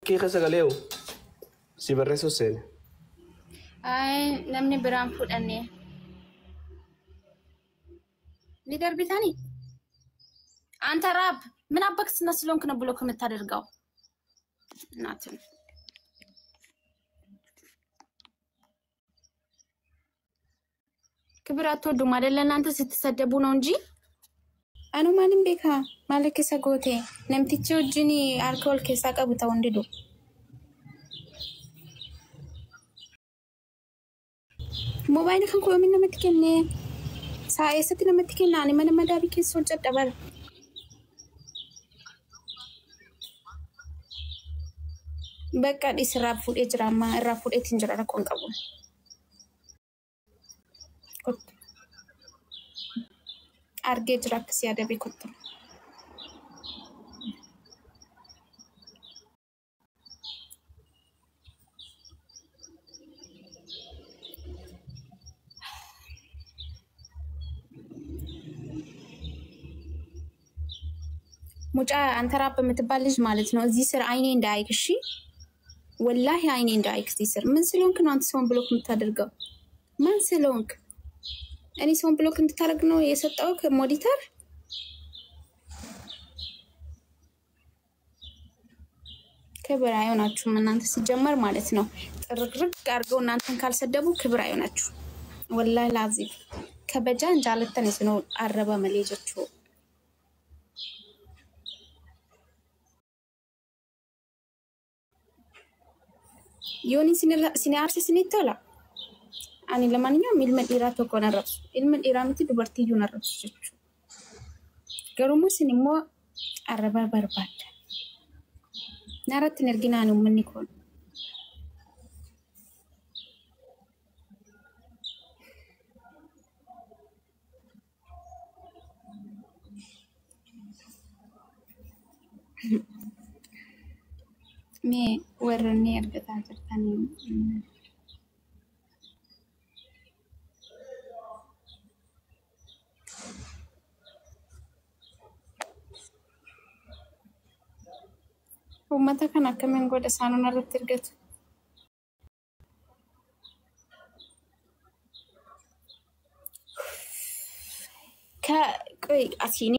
Kee keessa galeewu si barreessuuf seene. Ay, namni biraan fudhanne. Ni darbitani? አንተ ራብ ምን አባክ ስለሆንክ ነው ብሎክ የምታደርገው? እናትን ክብር አትወዱም አይደለ? እናንተ ስትሰደቡ ነው እንጂ Anumaan hin beekaa maal keessa goote namtichi wajjin harka wal keessaa qabu ta'uu hin didu. Moobaayilii kan koo yoomiin namatti kenne? Sa'a eessatti namatti kenna? Ani mana madaabii keessa hojjedha bara. Bakka dhis irraa fuudhee jira amma irraa fuudheetiin jira rakkoon qabu. Kottu. Argee jira akkasii adabee kottu. ሙጫ አንተ ራብ የምትባል ልጅ ማለት ነው። እዚህ ስር አይኔ እንዳይክ እሺ፣ ወላሂ አይኔ እንዳይክ እዚህ ስር ምን ስለሆንክ ነው አንተ ሰውን ብሎክ የምታደርገው? ምን ስለሆንክ እኔ ሰውን ብሎክ እንድታደርግ ነው የሰጠውክ ሞዲተር? ክብር አይሆናችሁም እናንተ ሲጀመር ማለት ነው። ጥርግርግ አድርገው እናንተን ካልሰደቡ ክብር አይሆናችሁ። ወላሂ ላዚም ከበጃ እንጃለተን ነው አረባ መሌጀቹ yooni sini aarse isinitti tola. Ani ለማንኛውም ilma dhiiraa tokko hin arrabsu. Ilma dhiiraa miti dubartii iyyuu hin arrabsu jechuudha. Garuu isin immoo arraba barbaadda. Narratti hin erginaan uummanni kun. Mee warroonni argataa jirtanii uummata kana akkamiin godha isaanuun irratti ergatu? Ka qoy asiin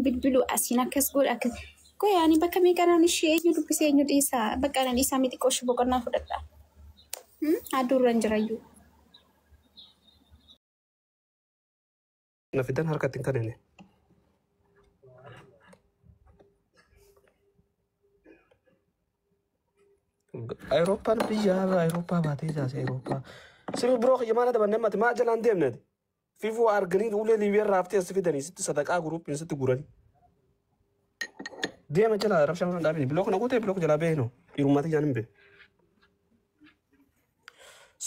bilbilu asiin akkas godha akkas. Qoy ani bakka meeqanaan ishee eenyu dubbisee eenyu dhiisaa? Bakka ana dhiisaa miti xiqqoo ishee boqonnaa fudhadha. Aduurra hin jirayyuu. Na fidan harkatti hin kanine. Awurooppaan biyya Awurooppaa baatee jaase Awurooppaa. Sirbi biroo kiyya maal adaban namatti maa jalaan deemnati. Fiifuu arganii ulee Liibiyaan raaftee as fidanii sitti sadaqaa guruupiin sitti guranii. Deema jala rabshaa hin dhaabini. Bilook na guutee bilook jalaa beeknu. Dhiirummaatti jaan hin beeku.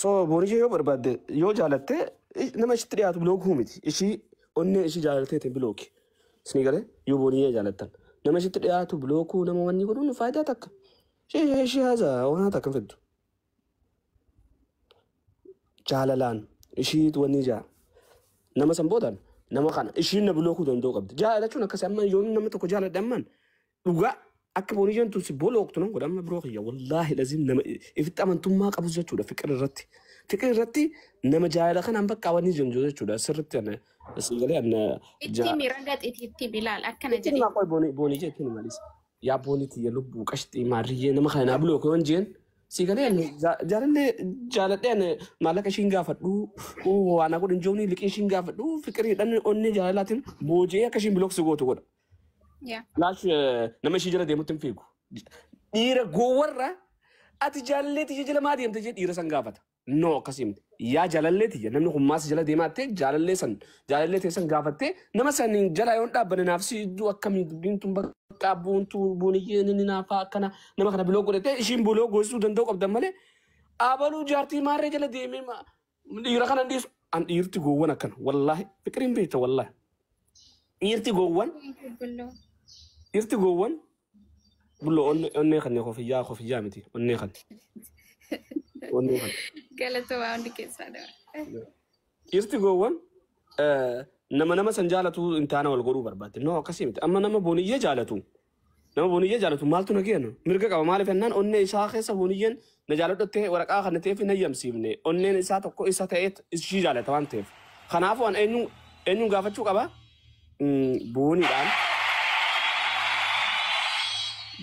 So boonishee yoo barbaadde yoo jaalatte nama ishitti dhiyaatu bilookuu miti. Ishii onnee ishii jaalatteetiin bilooki. Isinii galee yoo booniyee jaalattan. Nama ishitti dhiyaatu bilookuu nama wanni godhuun faayidaa takka. Ishee haza waan takka hin fiddu. Jaalalaan ishii wanni jaa. Nama san boodaan nama kana ishiin na bilookuu danda'u qabdi. Jaalachuun akkasii amma yoo nama tokko jaaladhe ammaan dhugaa akka booniyeen tun si bolooktu nan godha amma biroo kiyya wallaahi lazim nama ifitti amantummaa qabus jechuudha fiqir irratti. Fiqir irratti nama jaalala kanaan bakka wanni jiru jechuudha sirritti ana galee ana Itti miira gaxeeti itti bilaal akkana Itti jedhe. himaa qoy boonii jee itti himalis. Yaa boonii tiyya lubbuu qashxii maarriyyee nama kana naa buloo yoon jeen si galee jaalallee jaaladhee ani maallaqa ishiin gaafadhu waan godhin joonii liqii ishiin gaafadhu fiqiriidhaan onnee jaalalaatiin booji'ee akka ishiin bilooksi gootu godha. Yaa. Laash nama ishii jala deemutti hin fiigu. Dhiira gowwarra ati jaalallee tiyya jala maa deemte jee dhiira san gaafata. No akkasii miti. Yaa jaalallee tiyya namni kun maas jala deemaa ta'e jaalallee san jaalallee ta'e san gaafattee nama san jala yoon dhaabbanne naaf si iddoo akkamii dubbiin tun bakka buuntuu buuniyyee inni naafaa akkana nama kana biloo godhatee ishiin biloo goosisuu danda'u qabdan malee abaluu jaartii maarree jala deemee dhiira kana hin dhiisu. An dhiirti gowwan akkana wallaahi fiqiriin beekta wallaahi. Dhiirti gowwan dhiirti gowwan bulloo onnee kan kofiyyaa kofiyyaa miti onnee kan onnee kan. Galatoomaa hundi keessaa dha. Dhiirti gowwan nama san jaalatu intaana wal godhuu barbaadde. No, akkasii miti. Amma nama booniyyee jaalatu. Nama booniyyee jaalatu maaltu na kennu? Mirga qaba. Maaliif jennaan onnee isaa keessa booniyyeen na jaaladhattee waraqaa kana ta'eef hin hayyamsiifne. Onneen isaa tokko isa ta'eet ishii jaalata waan ta'eef. Kanaafuu an eenyuun gaafachuu qaba? Booniidhaan.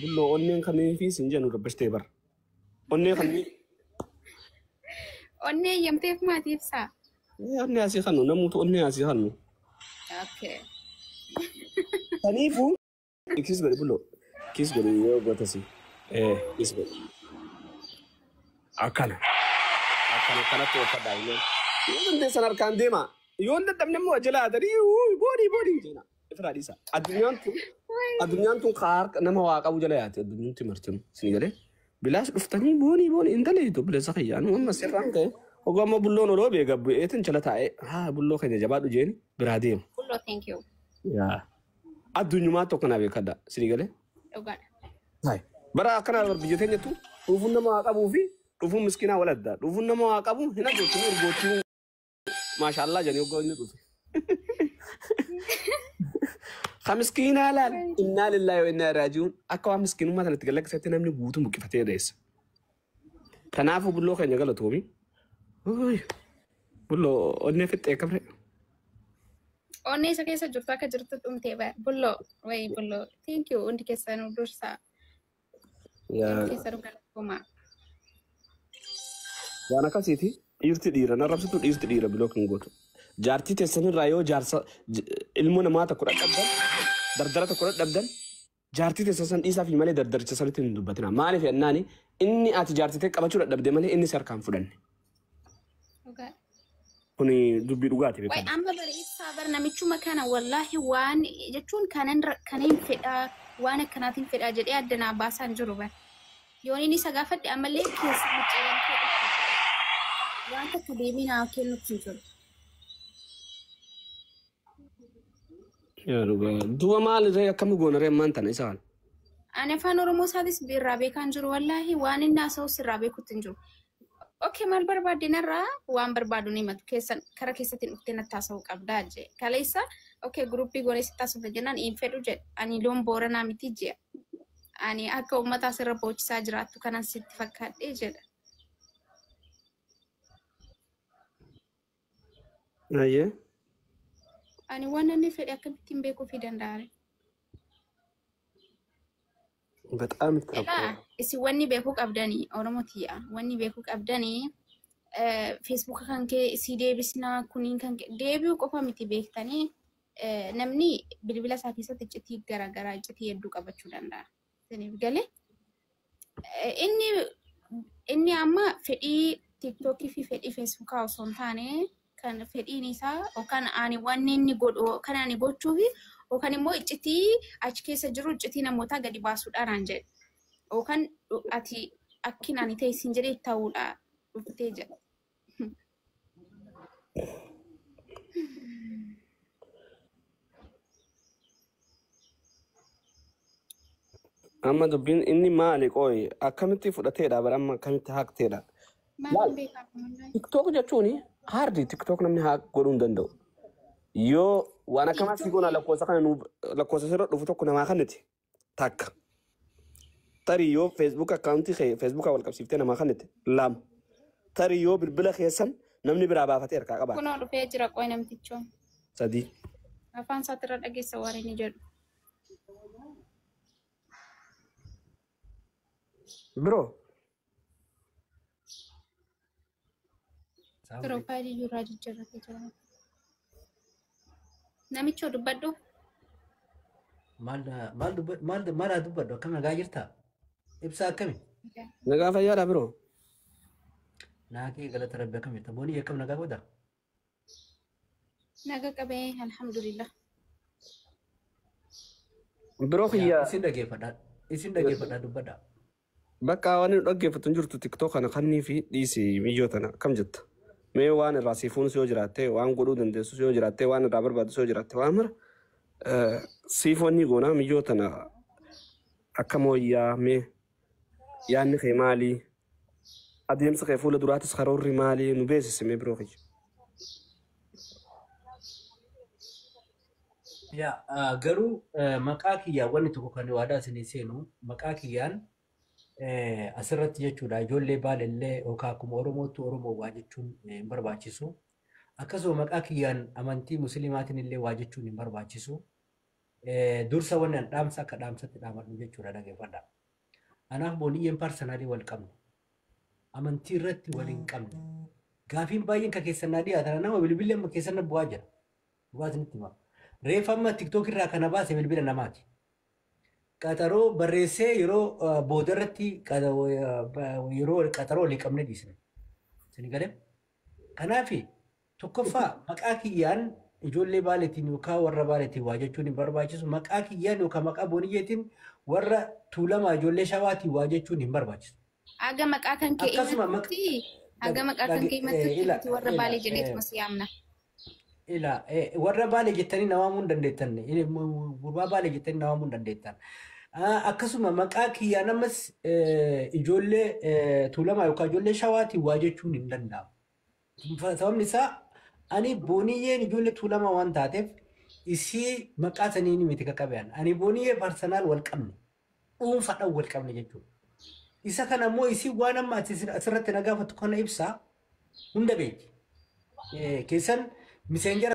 Bulloo onneen kanneen fi sin jennu rabbashtee bara. Onnee kanneen. Onnee eeyyamteef maatii ibsaa. Onnee asii kannu namuutu onnee asii kannu. Okay. Kaniifuu kiis godhi bulloo. Kiis godhi yoo gootasi. Kiis godhi. Akkana. Akkana kanatti uffadhaa illee. Yoo dandeessan harkaan deema. Yoo hin dadhabne immoo jala hatanii boodii boodii jenna. Ifraa dhiisa. Addunyaan tun harka nama waa qabu jala yaate addunyaan martinu. Isin galee bilaash dhuftanii boonii boonii hin daleetu bilisa kiyyaanu amma sirraan ka'e. Oguu amma bulloon oloo beeka bu'eetin jala taa'ee haa bulloo keenya jabaadhu jeeni biraa deema. Bulloo thank you. Yaa. Addunyumaa tokko naa beekadha. Isin galee. Dhugaadha. Bara akkana biyya teenyattu dhufuun nama waa qabuu fi dhufuun miskiinaa wal adda. Dhufuun nama waa qabu hin ajootinu urgoottuu maashaallaa jedhanii oguu inni dhufe. Ka miskiinaa laal innaa lillaahi wa innaa raaji'uun akka waan miskiinummaa sanatti galaqisetti namni guutuu buqqifatee dheessa. Kanaafuu bulloo keenya galatoomi. Bulloo onnee fixxee kabre. Onnee isa keessa jirtu akka jirtu dhumtee bara. Bulloo wayi bulloo thank you hundi keessanuu dursaa. Hundi keessanuu galatoomaa. Waan akkasiiti dhiirti dhiira narrabsitu dhiirti dhiira biloo kan gootu. Jaartii teessanirraa yoo jaarsa ilmoo namaa tokko dhadhabdan dardara tokko dhadhabdan jaartii teessan san dhiisaa fi malee dardaricha sanitti hin dubbatina. Maaliif jennaani inni ati jaartii ta'e qabachuu dadhabde malee inni si harkaan fudhanne. Kuni dubbii dhugaati Wayi beekama. amma bara ibsaa bara namichuma kana wallaahi waan jechuun kanan fedhaa waan akkanaatiin fedhaa jedhee adda naa baasaan jiru bara. Yoon inni isa gaafadhe ammallee keessa micciiramtee dhufte. Waan takka deebii naa kennutti hin jiru. Yaa dhugaa. Duuba maal irree akkami goona ree ammaan tana isa kana? Ani afaan Oromoo isaatis irraa beekaan jiru wallaahi waan inni haasa'us irraa beekutti hin jiru. Okay, maal barbaadde narraa waan barbaadu ni himatu keessan kara keessatti dhuftee natti haasa'uu qabdaa jee. Kaleessa okay guruppii goonee sitti haasofna jennaan hin fedhu jedhe. Ani loon booranaa miti jee. Ani akka uummata asirra boochisaa jiraattu kanan sitti fakkaadhee jedha. Ayyee. Ani waan inni fedhe akkamittiin beekuufii danda'a? Bexaam Egaa isin wanni beekuu qabdanii Oromoo tiyya wanni beekuu qabdanii feesbuuka kan kee si deebisnaa kuniin kan kee deebi'uu qofa miti beektanii namni bilbila isaa keessatti iccitii garaagaraa iccitii hedduu qabachuu danda'a. Isiniif galee inni amma fedhii tiiktookii fi fedhii feesbuukaa osoo hin taane kan fedhiin isaa yookaan ani wanni inni godhu kan ani gochuufi yookaan immoo iccitii achi keessa jiru iccitii namootaa gadi baasuudhaan an jedhe. Yookaan ati akkin ani ta'e siin jedhee ta'uudha dhuftee jedha. Amma dubbiin inni maali qooyi akkamitti fudhateedha bara amma akkamitti haaqteedha. Maal beekaa wallahi. TikTok jechuun haardi TikTok namni haaq godhuu hin danda'u. Yoo waan akkamaatti goona lakkoofsa kana nuuf lakkoofsa sirra dhufu tokko namaa kenniti takka. Tarii yoo Facebook akkaawuntii kee Facebookaa wal qabsiiftee namaa kennite lama. Tarii yoo bilbila keessan namni biraa baafatee harkaa qabaate Kunoo dhufee jira qoy namtichoon. sadii. Afaan isaatirra dhageessa waan inni jedhu. Biroo Piroofaayilii irraa jijjiirratee jira. Namichoo dubbadhu. Maal maal dubbadhu maal maal haa dubbadhu akkam nagaa jirtaa? Ibsaa akkami? Nagaa fayyaadha biroo. Naa kee galata rabbi akkam jirta? Boonii akkam nagaa godha? Naga qabee alhamdulillah. Biroo kiyya Isin dhageeffadhaa. Isin dhageeffadhaa dubbadhaa. Bakka waan inni dhaggeeffatu hin jirtu TikTok kana kannii fi dhiisi miyyoo tana akkam jetta? Mee waan irraa siifuunis yoo jiraatte waan godhuu dandeessus yoo jiraatte waan irraa barbaadus yoo jiraatte waan mara siifoonni goonaa miyyoo tana akka mooyyaa mee yaadni kee maali? Adeemsa kee fuula duraatis karoorri maali? Nu beeksisi mee biroo kiyya. Yaa garuu maqaa kiyyaan wanni tokko kan waadaa isinii seenu maqaa kiyyaan asirratti jechuudha ijoollee baalellee yookaan akkuma Oromootti Oromoo waa jechuun hin barbaachisu. Akkasuma maqaa kiyyaan amantii musliimaatiin illee waa jechuun hin barbaachisu. Dursa wanni an dhaamsa akka dhaamsatti dhaamadhu jechuudha dhageeffadha. Anaaf booniyyeen personally wal qabne. Amantii irratti wal hin qabne. Gaafiin baay'een ka keessan naa dhiyaatan nama bilbilli amma keessan na bu'aa jira. Dhugaa isinitti hima. Reefa amma TikTok irraa kana baase bilbila namaati. Qaxaroo barreessee yeroo booda irratti yeroo qaxaroo walii qabne dhiisne. Isin galee? Kanaaf tokkoffaa maqaa kiyyaan ijoollee baaleetiin yookaan warra baaleetiin waa jechuun hin barbaachisu. Maqaa kiyyaan yookaan maqaa booniyyeetiin warra tuulamaa ijoollee shawaatiin waa jechuun hin barbaachisu. Aga maqaa kan kee Akkasuma himatutti aga maqaa kan kee himatutti ila nuti warra ila baalee jenneetuma si yaamna. Ila warra baalee jettanii na waamuu hin dandeettan. Gurbaa baalee jettanii na waamuu hin dandeettan. Akkasuma maqaa kiyyaan ammas ijoollee tuulamaa yookaan ijoollee shawaatiin waa jechuun hin danda'amu. Sababni isaa ani booniyyeen ijoollee tuulamaa waan taateef isii maqaa saniin miti qaqqabean. Ani booniyyee personal wal qabne dhuunfaadhaan wal qabne jechuudha. Isa kana immoo isii waan amma asirratti na gaafatu kana ibsaa hunda beeki. Keessan miseenjara